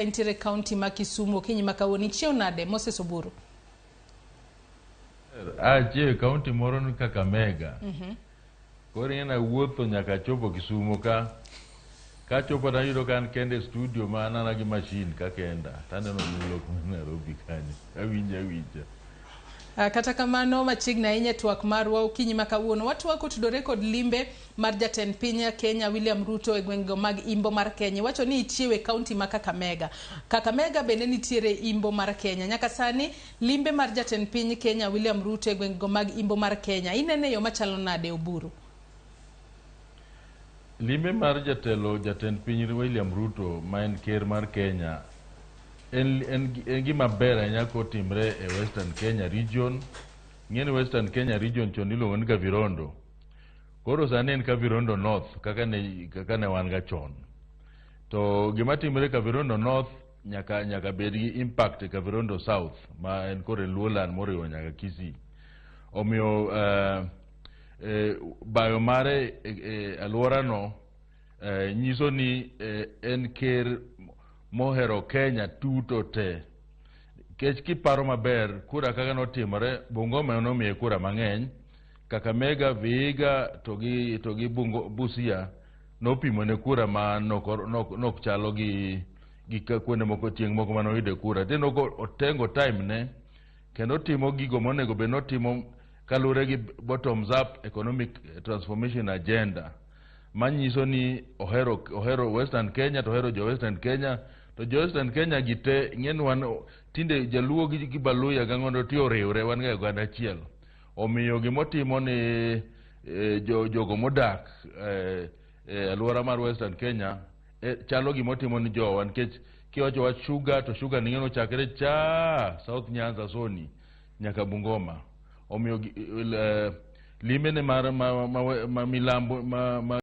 Entiere kaunti ma Kisumu okinyi ma kawuono. Ichiew nade Moses Oburu? Achiew e kaunti moro ni Kakamega. Koro ing'e nawuotho nyaka achopo Kisumo ka. Kachopo tayudo ka an kende e studio ma an ana gi machine ka kenda. Taneno mulo kuma Nairobi kanyo. Awinjo awinja. Kata kamano machiegni ahinya e twak marwa okinyi ma kawuono watwak otudore kod limbe mar jatend piny Kenya William Ruto e gwengego mag Imbo mar Kenya. Iwacho ni ichiew e kaunti ma Kakamega. Kakamega bende nitiere Imbo mar Kenya. Nyaka sani limbe mar jatend piny Kenya William Ruto e gwengego mag Imbo mar Kenya inene e yo machalo nade Oburu? Limbe mar jatelo jatend piny William Ruto ma en ker mar Kenya en gima ber ahinya kotimre e Western Kenya region. Ing'e ni Western Kenya region chon iluongo ni Kavirondo. Koro sani en Kavirondo North kaka ne wan ga chon. To gima timre Kavirondo North nyaka bed gi impact e Kavirondo South ma en koro e Luoland moriwo nyaka Kisii. Omiyo bayo mare e alworano nyiso ni en ker mohero Kenya tuto te. Nikech kiparo maber kura kaka notimore, Bungoma nomiye kura mang'eny, Kakamega, Vihiga to gi Busia nopimone kura ma nok chalo gi kuonde moko tieng' moko manoyude kura. Tineno ko otengo time ne kendo otimo gigo monego bed notimo kaluwore gi bottoms up economic transformation agenda manyiso ni ohero Western Kenya to ohero jo Western Kenya to jo Western Kenya gi te ing'e ni wan tinde jaluo gi Baluya gang'ondo ti oriwre wan ga e oganda achiel. Omiyo gimotimo ni jogo modak e alwora mar Western Kenya chalo gimotimo ni jowa nikech kiwacho wach sugar to sugar ni ochakre cha South Nyanza Soni nyaka Bungoma. Omiyo limbe ne mar ma milambo ma